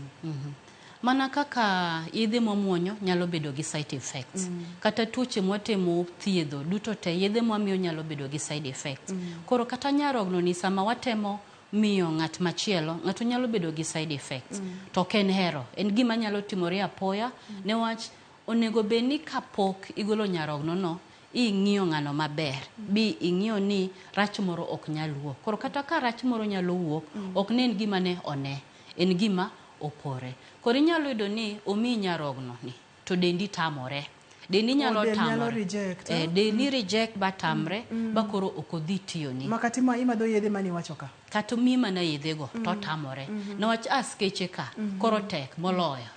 Mana kaka yedhe mwamuonyo nyalo bedo gi side effects. Kata tuoche mwatemo thiedho duto te yedhe mwamiyo nyalo bedo gi side effects. Koro kata nyarogno ni sama watemo miyo ng'at machielo, ng'ato nyalo bedo gi side effects. To ok en hero, en gima nyalo timore apoya newach onego bed ni kapok igolo nyarogno no, ing'iyo ng'ano maber, bi ing'iyo ni rach moro ok nyal wuok. Koro kata ka rach moro nyalo wuok, ok ne en gima ne one, en gima opore. Koro inyalo yudo ni omiyi nyarogno ni to dendi tamore. Dendi nyalo del nyalo tamore. reject, ah? Dendi reject ba tamre ba koro ok odhi tiyoni. Makati ma imadho yedhe maniwacho ka. Kata omiyi mana yedhego to otamore. Newach askeche ka koro tek moloyo.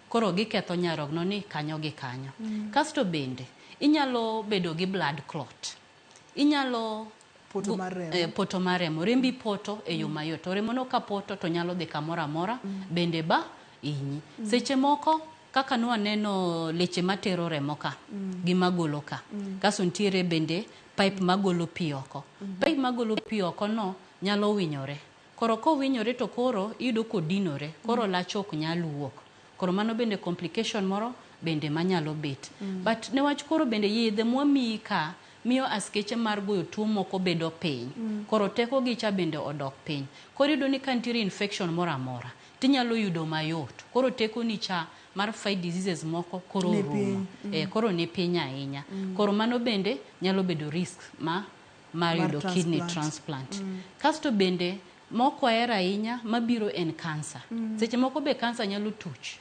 Koro giketho nyarogno ni kanyo gi kanyo. Kasto bende inyalo bedo gi blood clot. Inyalo Poto mar remo. Poto mar remo. Rembi poto e yo mayot. To remo no ka poto to nyalo dhi kamoro amora bende ba hinyi. Seche moko kaka nwaneno leche matero remo ka gi magolo ka. Kasto nitiere bende pipe magolo pi oko. Pipe magolo pi oko no nyalo winyore. Koro kowinyore to koro iyudo kodinore. Koro lach ok nyal wuok. Koro mano bende complication moro bende manyalo bet. But newach koro bende yedhe mwamiyi ka miyo askeche mar goyo tuo moko bedo piny. Koro teko gi cha bende odok piny. Koro iyudo ni ka nitiere infection moro amora, tinyalo yudo mayot. Koro teko ni cha mar fight diseases moko koro Ni orumo. piny. Koro ni piny ahinya. Koro mano bende nyalo bedo risk ma mar Mar yudo kidney transplant. transplant. Kasto bende mok wahero ahinya mabiro en kansa. Seche moko be kansa nyalo tuch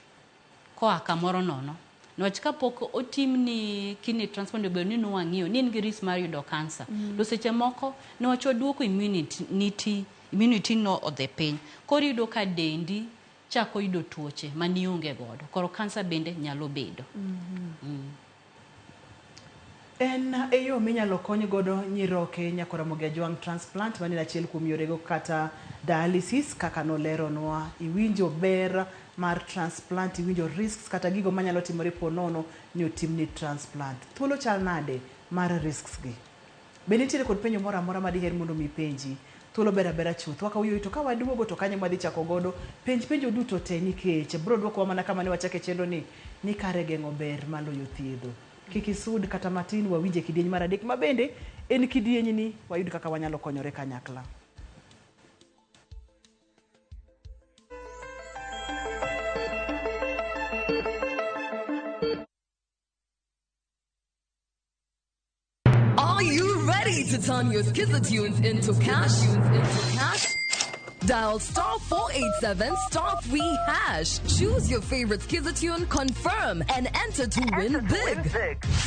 koa kamoro nono. Niwach kapok otimni kidney transplant obedo ni nwang'iyo ni in gi risk mar yudo kansa. To seche moko niwach waduoko immunity no odhi piny. Koro iyudo ka dendi chako yudo tuoche manionge godo. Koro kansa bende nyalo bedo. En e yo minyalo kony godo nyiroke nyako Ramogi Ajwang' transplant mane en achiel kuom yorego kata dialysis kaka noleronwa. Iwinjo ber mar transplant, iwinjo risks kata gigo manyalo timore po nono ni otimni transplant. Thuolo chal nade mar risks gi? Be nitiere kod penjo moro amora madiher mondo mi ipenji? Thuolo ber abera chuth. Wakawo to ka waduogo to kanyo mwadhi chako godo penj penjo duto te nikech bro dwokowa mana kama ne wachake chenro ni ni kare geng'o ber maloyo thiedho. Kik isud kata matin wawinje kidieny mar adek ma bende en kidieny ni wayud kaka wanyalo konyore kanyakla. Are you ready to turn your Skiza tunes into cash? Into cash? Dial star 487 star 3 hash. Choose your favorite Skiza tune, confirm, and enter to win big.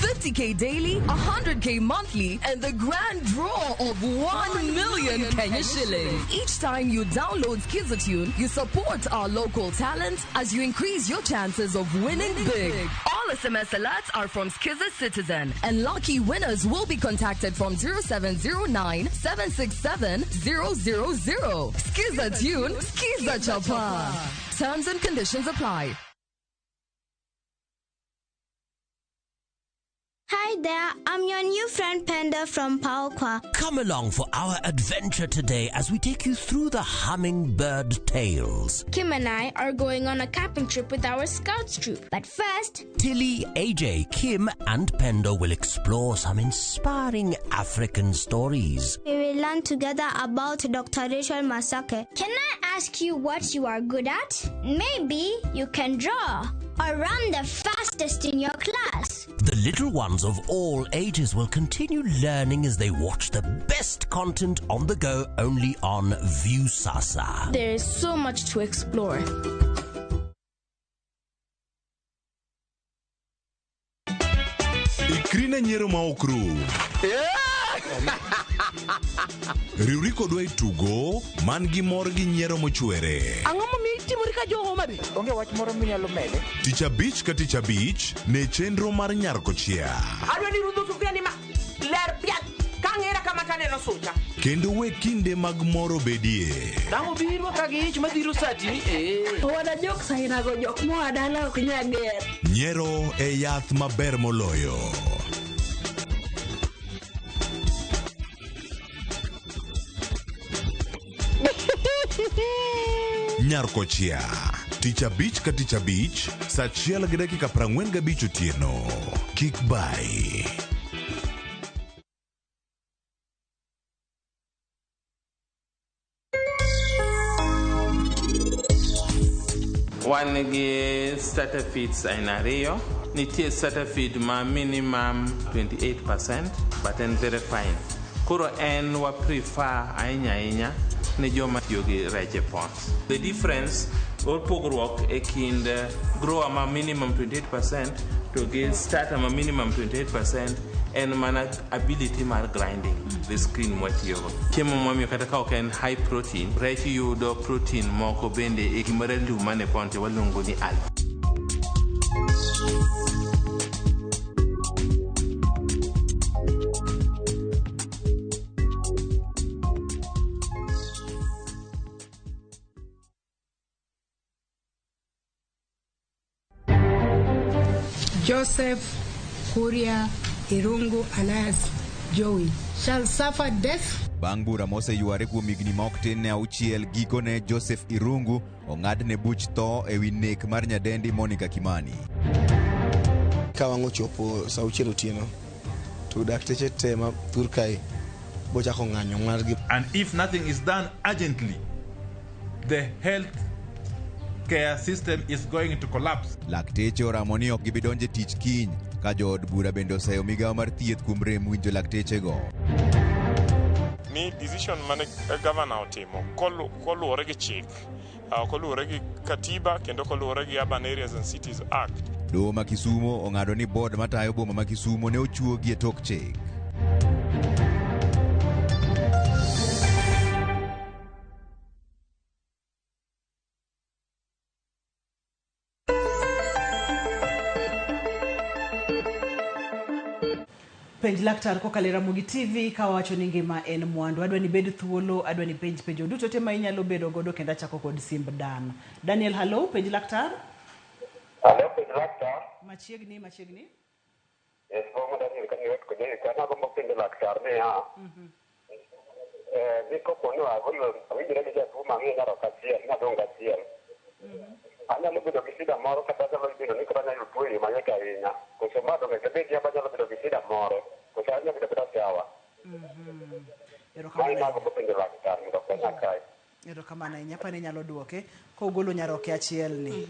50k daily, 100k monthly, and the grand draw of 1 million Kenya shillings. Each time you download Skiza tune, you support our local talent as you increase your chances of winning big. All SMS alerts are from Skiza Citizen, and lucky winners will be contacted from 0709 767 000. Skiza tune, Skiza Chapa. Terms and conditions apply. Hi there, I'm your new friend Penda from Paokwa. Come along for our adventure today as we take you through the hummingbird tales. Kim and I are going on a camping trip with our scouts troop. But first, Tilly, AJ, Kim, and Pendo will explore some inspiring African stories. we will learn together about Dr. Rachel Masake. Can I ask you what you are good at? Maybe you can draw or run the fastest in your class. The little ones of all ages will continue learning as they watch the best content on the go only on Viusasa. There is so much to explore. Ikri ne nyiero ma ok rum. Riwri kodwa e tugo man gi mor gi nyiero mochwere. Ang'o momiyo itimori ka jo Homa Bay? Onge wach moro minyalo mede? Tich abich ka tich abich ne chenro mar nyar kochia. Adwa ni rudho sufuria ni ma ler piat ka ng'era kama taneno sucha. Kendo we kinde mag mor obedie. Dang' obiro ka gi ich madhiro satini eh. Owada jok sainago jok moa dala ok nyal ger. Nyiero e yath maber moloyo. Nyar kochia. Tich abich ka tich abich, saa achiel gi dakika 45 otieno. Kik bai. Wan gi starter feeds aina ariyo. Nitie starter feed ma minimum 28% but en very fine. Koro en wa prefer ahinya ahinya ne joma tiyo gi rech e ponds. The difference or pogruok e kind grower ma minimum 28% to gi starter ma minimum 28% en mana ability mar grinding the screen mwatiyogo. Chiemo mwamiyo kata ka ok en high protein, rech yudo protein moko bende e gimoro lum mane pond to waluongo ni algae. Joseph Kuria Irungu alias Joey shall suffer death. Bang' bura moseyware kuom higni ma ok tin ne auchiel, gikone Joseph Irungu ong'adne buch tho ewi nek mar nyadendi Monica Kimani. Ka wang' ochopo sa auchiel otieno, to dakteche te ma thur kae bochako ng'anyo margi. And if nothing is done urgently, the health care system is going to collapse. Lakteche oramo ni ok gibi donjo e tich kiny ka jood bura bende oseyo migawo mar thieth kuom rem winjo laktechego. Ni decision mane gavana otimo koluwore gi chik, koluwore gi katiba kendo koluwore gi Urban Areas and Cities Act. Doho ma Kisumo ong'ado ni board matayo boma ma Kisumo ne ochuogi e tok chik. Penj Laktar kokalo e Ramogi TV ka wawacho ni ngima en mwandu. Adwa ni ibed thuolo, adwa ni ipenj penjo duto te ma inyalo bedo godo kendo achako kod simb Dan. Daniel, hallo, penj laktar. Hello, penj laktar. Machiegni, machiegni. Yes, bomo Daniel kani wet kode ka na gombo penjo laktar niya. Ni kopo ni agolo awinjore gi jatuo mang'eny nyarok achiel nadong' achiel. Anyalo bedo gi shida moro kata anyalo bedo ni koro anyalo tuo e yo mayot ahinya. Koso ma donge kabed ni anyalo bedo gi shida moro. Koso anyalo bedo abeda sawa. Erokamano Mano agombo penjo laktar mondo okonya kae. Erokamano ahinya, apani inyalo duoke kogolo nyaroke achiel ni.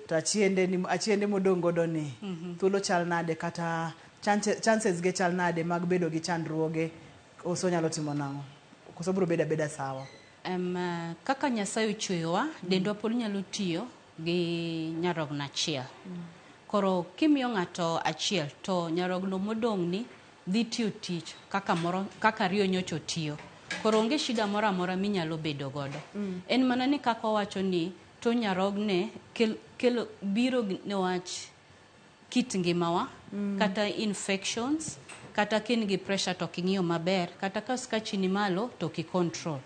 To achiende ni achiende modong' godo ni thuolo chal nade kata chances ge chal nade mag bedo gi chandruoge koso nyalo timo nang'o? Koso biro bedo abeda sawa? Kaka Nyasaye ochweyowa, dendwa pod nyalo tiyo gi nyarogno achiel. Koro kimiyo ng'ato achiel to nyarogno modong' ni dhi tiyo tich kaka moro kaka ariyo nyocha otiyo. Koro onge shida moro amora minyalo bedo godo. En mana ni kaka wawacho ni tuo nyarogne kelo biro newach kit ngimawa kata infections kata ka in gi pressure to ok ing'iyo maber kata ka skachi ni malo to ok i control.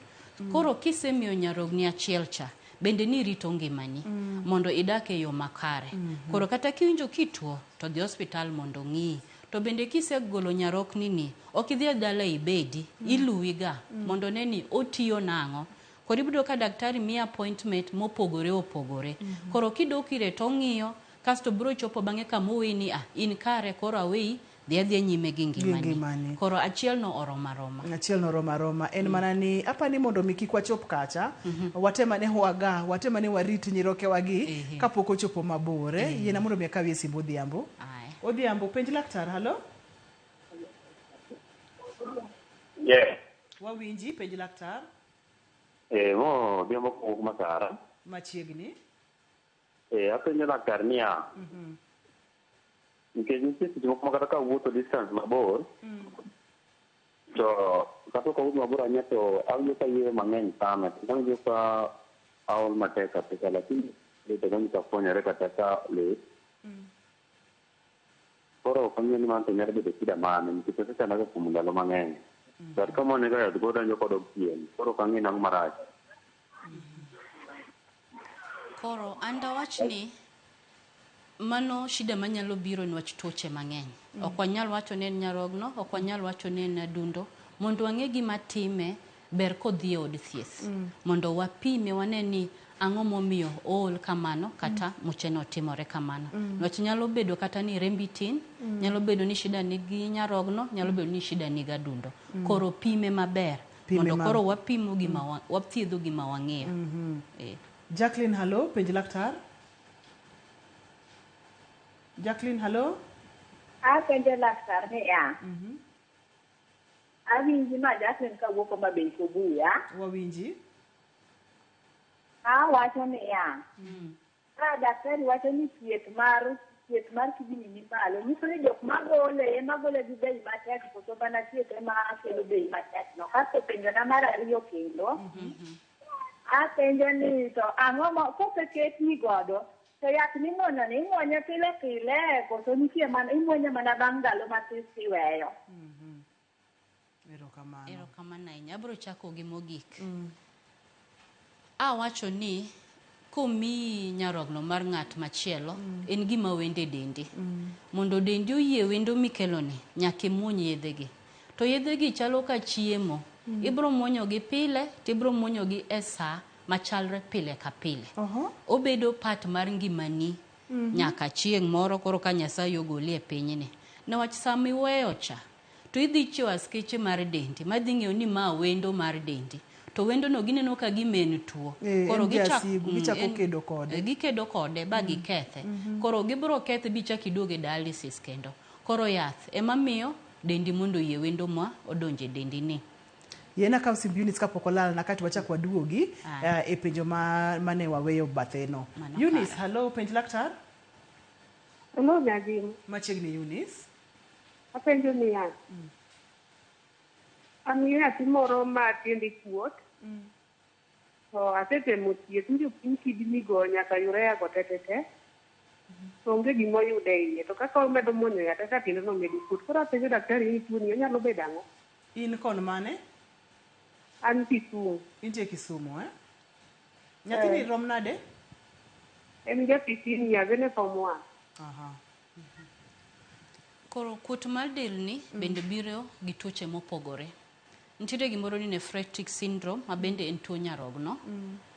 Koro kisemiyo nyarogni achiel cha bende ni rito ngimani mondo idak e yo makare. Koro kata kiwinjo kituo to dhi osiptal mondo ong'iyi. To bende kisegolo nyarokni ni ok idhi e dala ibedi iluwi ga mondo one ni otiyo nang'o. Koro ibiro ka daktari miyi appointment mopogore opogore. Koro kidok ire to ong'iyo kasto biro chopo bang'e kama oweyi ni ah in kare koro aweyi dhi adhiya nyime gi ngimani. Ngimani. Koro achiel no oromo aroma. Achiel no oromo aroma. En mana ni apani mondo mi kik wachop kacha, watem ane waga, watem ane warit nyirokewa gi kapok ochopo mabor. Yiena mondo mi akawie simb Odhiambo. Odhiambo, penj laktar, halo? Yeah. Wawinji, penj laktar. Mo Odhiambo kowuok Masara. Machiegni. Apenjo laktar niya, nikech nitie seche moko ma kata ka awuotho distance mabor, to kata ok awuoth mabor ahinya to awinjo ka ayueyo mang'eny sana kendo awinjo ka aol matek kabisa lakini lit ok anyisa fwenyore kata ka lit. Koro ok ang'eyo ni mano to nyalo bedo shida mane nikech osechandaga kuom ndalo mang'eny. But ka muonega yath koro donjo kodok chien koro ok ang'e nang'o marach. Koro an dawach ni mano shida manyalo biro niwach tuoche mang'eny. Ok wanyal wacho ni en nyarogno, ok wanyal wacho ni en adundo. Mondo wang'e gima time, ber kodhi e od thieth. Mondo wapime wane ni ang'o momiyo ool kamano kata mucheno timore kamano. Niwach nyalo bedo kata ni rembi tin, nyalo bedo ni shida nigi nyarogno, nyalo bedo ni shida nigi adundo. Koro pime maber. Pime mondo koro wapimo gima wathiedho gima wang'eyo. Jacqueline, hallo, penj laktar. Jacqueline, hallo. Apenjo laktar niya, awinji ma Jacqueline kawuok Homa Bay Kobuya. Wawinji. Awacho niya, ka daktari wacho ni thieth mar kidney ni malo, nyiso ni jok magole ema gole gi bei matek koso mana thieth ema kelo bei matek no. Kasto penjona mar ariyo kendo, apenjo ni to ang'o ma koseketni godo to yath mimuonyo ni imuonye pile pile koso nitie mana imuonye mana bang' ndalo matis tiweyo. Erokamano. Erokamano ahinya. Abiro chako gi mogik. Awacho ni komiyi nyarogno mar ng'at machielo en gima wendo e dendi. Mondo dendi oyie wendo mikeloni, nyaka imuony yedhegi. To yedhegi chalo ka chiemo. Ibiro muonyogi pile, tibiro muonyogi e saa machalre pile ka pile. Obedo part mar ngimani nyaka chieng' moro koro ka Nyasaye ogoli e pinyni. Niwach sama iweyo cha, to idhi chiewo askeche mar dendi madhi ng'eyo ni ma wendo mar dendi. To wendo no gineno ka gima en tuo. Koro gichako kedo kode. Gikedo kode ba gikethe. Koro gibiro kethe bichak iduogo e dialysis kendo. Koro yath ema miyo dendi mondo oyie wendo ma odonjo e dendi ni. Yiena kaw simb Eunice kapok olalna kaeto wachak waduogi e penjo mane waweyo batheno. Eunice, hallo, penj laktar. Hello, Nyagima. Machiegni Eunice. Apenjo niya, an gi nyathi moro ma tiende kuot, to asetemo thieth mi opim kidney go nyaka urea go te. To onge gima oyudo e iye. To kaka omedo muonyo yath kaka tiende no medo kuot. Koro apenjo daktari ni tuoni onyalo bedo ang'o? In kon mane? An Kisumu. Intie Kisumu, eh? Nyathini Eh. rom nade? En ja 15 years, en e form 1. Aha. Koro kuot mar delni bende biro gi tuoche mopogore. Nitiere gimoro ni nephrotic syndrome ma bende en tuo nyarogno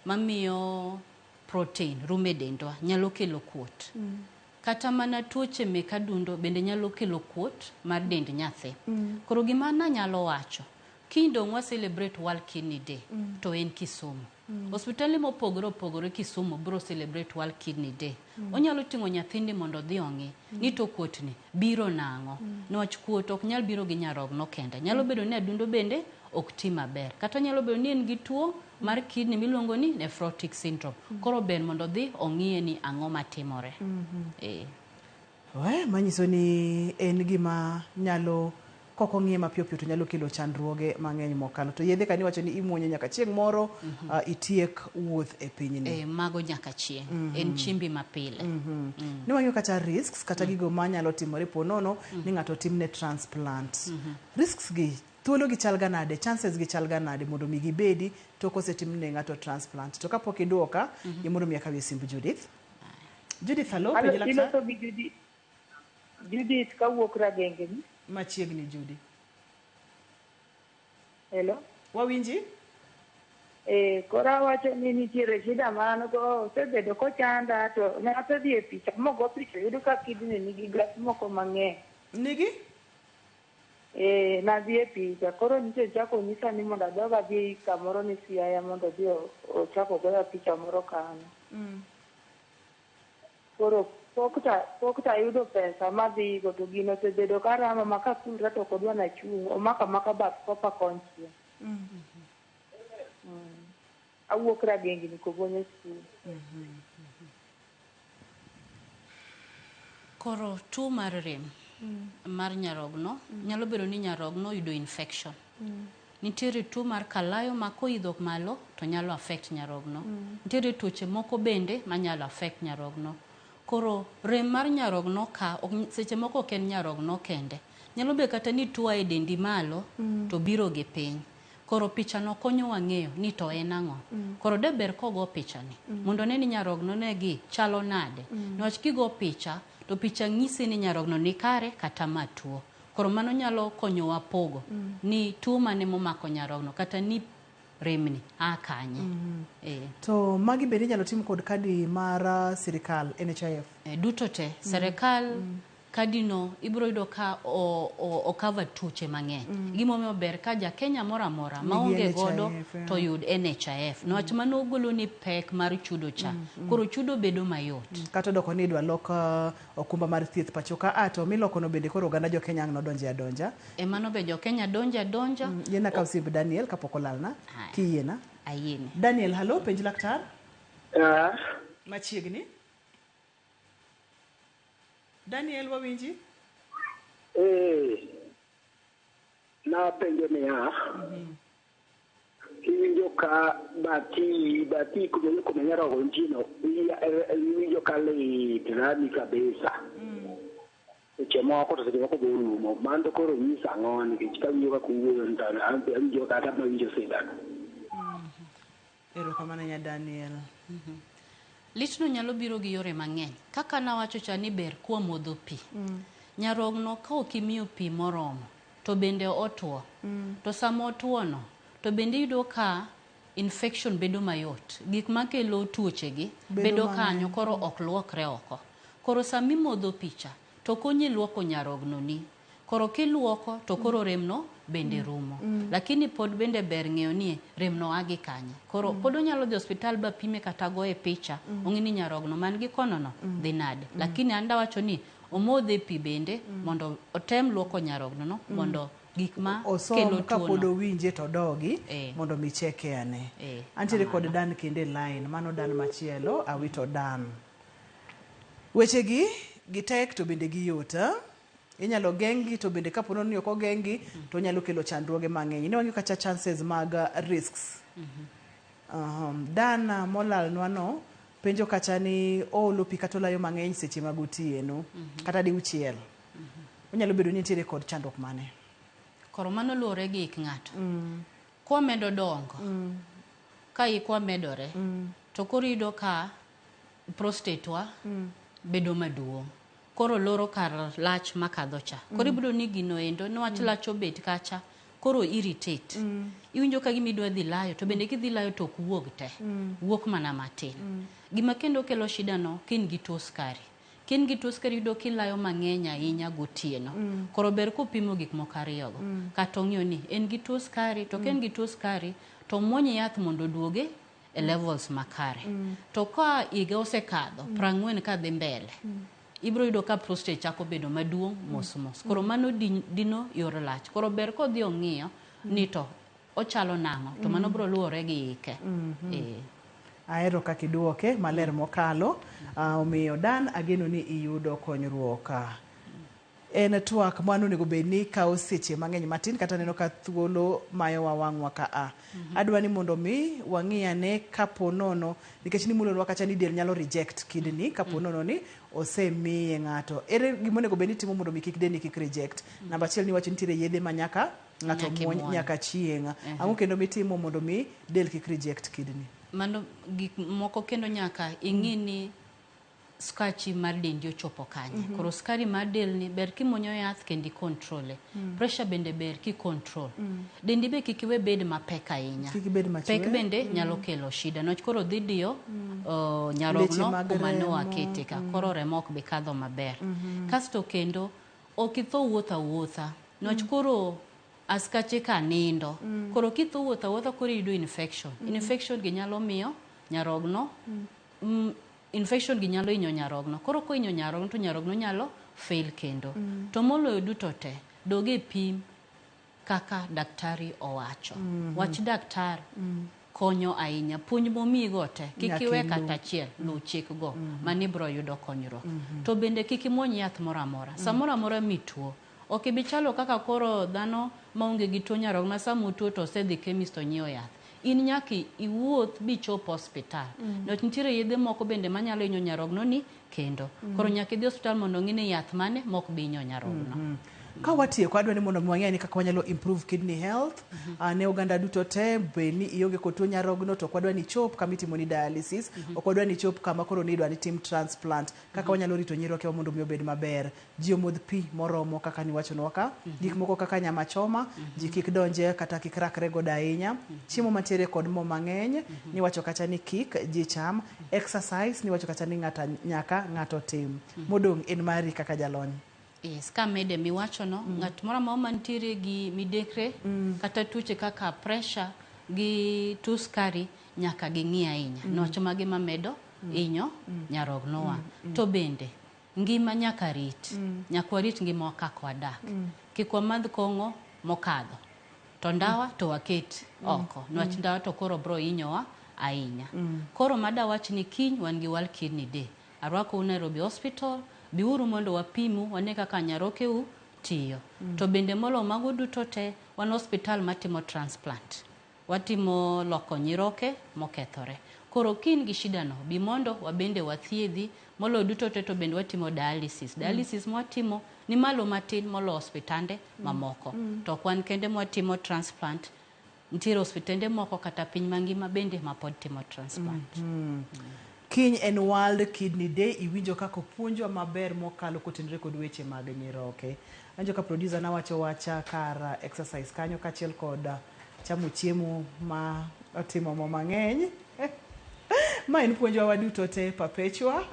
mamiyo protein rumo e dendwa nyalo kelo kuot. Kata mana tuoche mek adundo bende nyalo kelo kuot mar dend nyathi. Koro gima nanyalo wacho, kiny dong' wa celebrate World Kidney Day to en Kisumu. Osiptende mopogore opogore Kisumu biro celebrate World Kidney Day. Onyalo ting'o nyathini mondo odhi ong'i ni to kuotni biro nang'o. Niwach kuot ok nyal biro gi nyarogno kende. Nyalo bedo ni adundo bende ok ti maber. Kata nyalo bedo ni en gi tuo mar kidney miluongo ni nephrotic syndrome. Koro ber mondo odhi ong'iye ni ang'o matimore. Eh. We, manyiso ni en gima nyalo kok ong'iye mapiyo piyo to nyalo kelo chandruoge mang'eny mokalo. To yedhe kani iwacho ni imuonyo nyaka chieng' moro itiek wuoth e pinyni. Mago nyaka chieng'. En chiembi mapile. Ni wang'iyo kata risks kata gigo manyalo timore po nono ni ng'ato timne transplant. Risks gi thuolo gi chal ga nade, chances gi chal ga nade mondo mi gibedi to kosetimne ng'ato transplant. To kapok iduoka, mm mondo mi akawie simb Judith. Judith, hello, Hello, penj laktar. iloso gi Judith. Judith kawuok Ragengeni. Machiegni Judy. Hello. Wawinji? Koro awacho ni nitiere shida ma an go osebedo kochanda to ne asedhi e picha mogo picha yudo ka kidney nigi gas moko mang'eny. Nigi? Nadhi e picha koro nyicha ochako onyisa ni mondo adog adhi kamoro ni Siaya mondo odhi ochak ogoya picha moro kanyo. Koro pok ta ayudo pesa madhigo to gino osebedo ka rama ma kakulra to ok odwa nachung' omako amaka bath kopa konchiel. Awuok Ragengni Kobonyo school. Koro tuo mar rem mar nyarogno nyalo bedo ni nyarogno oyudo infection. Nitiere tuo mar kalayo ma koidho malo to nyalo affect nyarogno. Nitiere tuoche moko bende manyalo affect nyarogno. Koro rem mar nyarogno ka seche moko ok en nyarogno kende. Nyalo bedo kata ni tuo a e dendi malo to biro gi piny. Koro pichano konyowa ng'eyo ni to en ang'o. Koro de ber kogo pichani mondo one ni nyarogno ne gi chalo nade. Niwach kigo picha to picha nyisi ni nyarogno ni kare kata ma tuo. Koro mano nyalo konyowa pogo ni tuo mane momako nyarogno kata ni remni a kanye. To magi bende inyalo tim kod kadi mar sirikal NHIF? Duto te. Sirikal kadino ibiro yudo ka o cover tuoche mang'eny. Gimomiyo ber ka ja Kenya moro amora maonge godo to yud NHIF. Niwach mano golo ni pek mar chudo cha. Koro chudo bedo mayot. Kata odoko ni idwa lok okumba mar thieth pacho ka a to miloko no bende koro oganda jo Kenya ang' nodonje adonja. E mano be jo Kenya donje adonja. Yiena kaw simb Daniel kapok olalna. Kiyiena. Ayieni. Daniel, hello, penj laktar. Machiegni. Daniel, wawinji? Napenjo niya, iwinjo ka bathi kuma nyarogo nitie no, iwinjo ka lit rami kabisa. Seche moko to seche moko be orumo. Mano to koro nyisa ang'o nikech kawinjo kaka uwuoyo to an be awinjo kata mawinjo sindan. Erokamano nya Daniel. Litno nyalo biro gi yore mang'eny. Kaka nawacho cha ni ber kuom modho pi. Nyarogno ka ok imiyo pi moromo to bende otuo. To sama otuo no to bende iyudo ka infection bedo mayot. Gik makelo tuoche gi bedo kanyo koro ok luokre oko. Koro sama imodho pi cha to konyi luoko nyarogno ni. Koro kiluoko to koro remno bende rumo. Lakini pod bende ber ng'eyo ni remno a gi kanye. Koro pod onyalo dhi osiptal ba pime kata goye picha ong'e ni nyarogno man gi kono no dhi nade. Lakini an dawacho ni omodhe pi bende mondo otem luoko nyarogno no mondo gik ma Osom kelo kapod tuono. owinje to odogi mondo mi cheke ane. Antiere kod Dan kendo e line, mano Dan machielo, awito Dan. Weche gi gitek to bende giyot. Inyalo geng'gi to bende kapo ni ok ogeng'gi to nyalo kelo chandruoge mang'eny. Ne wang'iyo kacha chances mag risks. Dan molalnwa no Penjo kacha ni oolo pi kata olayo mang'eny seche mag otieno kata diuchiel. Onyalo bedo ni nitiere kod chandruok mane? Koro mano luwore gi hik ng'ato. Kwamedo dongo, ka hikwa medore, to koro iyudo ka prostate wa bedo maduong'. Koro loro kar lach makadho cha. Koro ibiro ni gino endo niwach lach obet kacha, koro irritate. Iwinjo ka gima idwa dhi layo, to bende kidhi layo to ok wuog te. Wuok mana matin. Gima kendo kelo shida no, ka in gi tuo sukari. Ka in gi tuo sukari iyudo kilayo mang'eny ahinya gotieno. Koro ber kopimo gik moko ariyogo. Kata ong'iyo ni en gi tuo sukari, to ka en gi tuo sukari, to muony yath mondo oduoge e levels makare. To ka higa osekadho, 40 kadhi mbele, ibiro yudo ka prostate chako bedo maduong' mos mos. Koro mano dino yor lach. Koro ber kodhi ong'iyo ni to ochalo nang'o, to mano biro luwore gi hike. Ahero kaka iduoke maler mokalo. Omiyo Dan ageno ni iyudo konyruok. En twak mano onego bed ni kawo seche mang'eny matin kata neno ka thuolo mayowa wang'wa ka a. Adwa ni mondo mi wang'i ane kapo nono nikech nimulonwa kacha ni del nyalo reject kidney kapo nono ni osemiye ng'ato. Ere gima onego bed ni itimo mondo mi kik dendi kik reject? Namba achiel ni iwacho nitiere yedhe ma nyaka ng'ato muony nyaka chieng'. Ang'o kendo mitimo mondo mi del kik reject kidney? Mano gik moko kendo nyaka ing'i ni skachi mar dendi ochopo kanye. Koro skari mar delni ber kimuonyo yath kendo i-control. Pressure bende ber ki-control. Dendi be kik iwe bed mapek ahinya. Kik ibed machwe. Pek bende nyalo kelo shida. Niwach koro dhi diyo nyarogno kuma ne wakete ka. Koro remo ok bi kadho maber. Kasto kendo ok itho wuotho awuotha. Niwach koro askache ka nindo. Koro kitho wuotho awuotha koro iyudo infection. Infection gi nyalo miyo nyarogno infection gi nyalo hinyo nyarogno. Koro kohinyo nyarogno to nyarogno nyalo fail kendo. To moloyo duto te, dog e pim kaka daktari owacho. Wach daktar konyo ahinya. Puonj momiyigo te, kik iwe kata achiel, luw chikgo, mano ibiro yudo konyruok. To bende kik imuony yath moro amora. Samoro amora mituo, ok ibi chalo kaka koro dhano maonge gi tuo nyarogno ma sama otuo to osedhi chemist onyiewo yath. In nyaka iwuoth bichop hospital. Niwach nitiere yedhe moko bende manyalo hinyo nyarogno ni kendo. Koro nyaka idhi hospital mondo ong'i ni yath mane mok bi hinyo nyarogno. Ka watieko, adwa ni mondo wang'e ni kaka wanyalo improve kidney health ne oganda duto te, bed ni ionge kod tuo nyarogno to ok wadwa ni ichop kama itimo ni dialysis, ok wadwa ni ichop kama koro ni idwa ni tim transplant, kaka wanyalo rito nyirokewa mondo mi obed maber. Ji omodh pi moromo kaka niwachonwa ka, gik moko kaka nyama choma, ji kik donje kata kik rakre godo ahinya, chiemo mantiere kod mo mang'eny, niwacho kacha ni kik ji cham, exercise niwacho kacha ni nyaka ng'ato tim. Modong' en mari kaka jalony. Yes, ka mede miwacho no, ng'at moro amora mantiere gi midekre kata tuoche kaka pressure gi tuo sukari nyaka ging'i ahinya. Niwach magi mamedo hinyo nyarognowa. To bende ngima nyaka rit. Nyaka warit ngimawa kaka wadak. Kik wamadh kong'o mokadho. To ndawa to waket oko. Niwach ndawa to koro bro hinyowa ahinya. Koro madawach ni kiny wan gi World Kidney Day. Arwakou Nairobi Hospital, biuru mondo wapimu wane kaka nyarokeu tiyo. To bende moloyo mago duto te, wan hospital matimo transplant. Watimo loko nyiroke mokethore. Koro ka in gi shida no, bi mondo wabende wathiedhi. Moloyo duto te to bende watimo dialysis. Dialysis mwatimo ni malo matin moloyo hospitande mamoko. To ok wan kende mwatimo transplant. Nitiere hospitende moko kata piny mangima bende mapod timo transplant. Kiny en World Kidney Day, iwinjo kaka opuonjwa maber mokalo kotenore kod weche mag nyiroke. Awinjo ka producer nawacho wacha kar exercise kanyo kaachiel kod chamo chiemo ma otimo mo mang'eny. Ma en puonjwa waduto te Perpetua,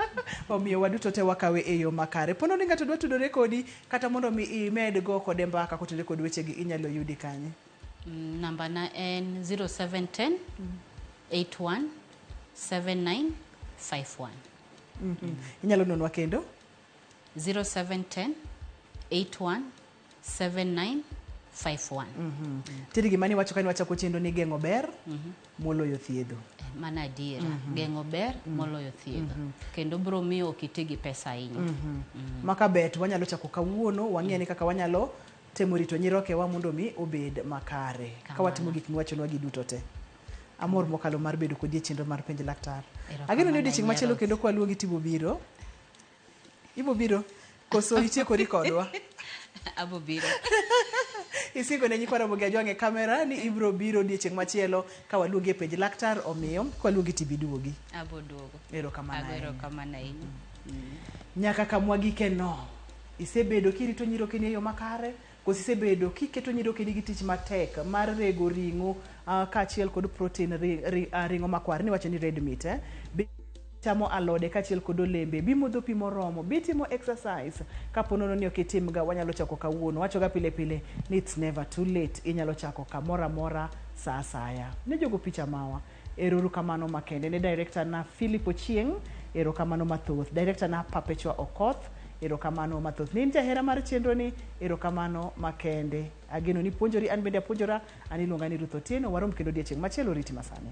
omiyo waduto te wakawe e yo makare. Pono ni ng'ato dwa tudore kodi kata mondo mi imed go kode mbaka kotenore kod wechegi inyalo yudi kanye? Namba na en 0710 81 7951. Inyalo nonwa kendo? 0710 81 7951. Nitiere gima niwacho ka niwachako chenro ni geng'o ber moloyo thiedho. Mano adiera. Geng'o ber moloyo thiedho. Kendo biro miyo ok iti gi pesa ahinya. Maka bet wanyalo chako kawuono, wang'e ni kaka wanyalo temo rito nyirokewa mondo mi obed makare. Ka watimo gik miwachonwa gi duto te. Amor mokalo mar bedo kodi e chenro mar penj laktar. Erokamano Ageno ni odiochieng' ahinya, machielo Ruth. kendo kwaluongi tibo biro. Ibo biro koso itiekori kodwa? Abo biro. Isingo ne nyikwa Ramogi Ajwang' e kamera ni ibro biro odiochieng' machielo ka waluongi e penj laktar, omiyo kwaluongi tibiduogi. Abo duogo. Erokamano Ago ahinya. erokamano ahinya. Nyaka kamwa gike no, isebedo kirito nyirokeni e yo makare, koso isebedo kiketo nyirokeni gi tich matek mar rego ring'o kaachiel kod protein ring'o makwar niwacho ni red meat eh? Be chamo alode kaachiel kod olembe, bimodho pi moromo, bitimo exercise. Kapo nono ni ok itimga, wanyalo chako kawuono. Wachoga pile pile ni it's never too late. Inyalo chako kamoro amora sa asaya. Ne jogo picha mawa. Ero kamano makende ne director na Philip Ochieng, erokamano mathoth. Director na Perpetua Okoth, erokamano mathoth. Ne in jahera mar chenro ni, erokamano makende. Ageno ni puonjori, an bende apuonjora. An iluonga ni Ruth Otieno, warom kendo odiechieng' machielo, riti masani.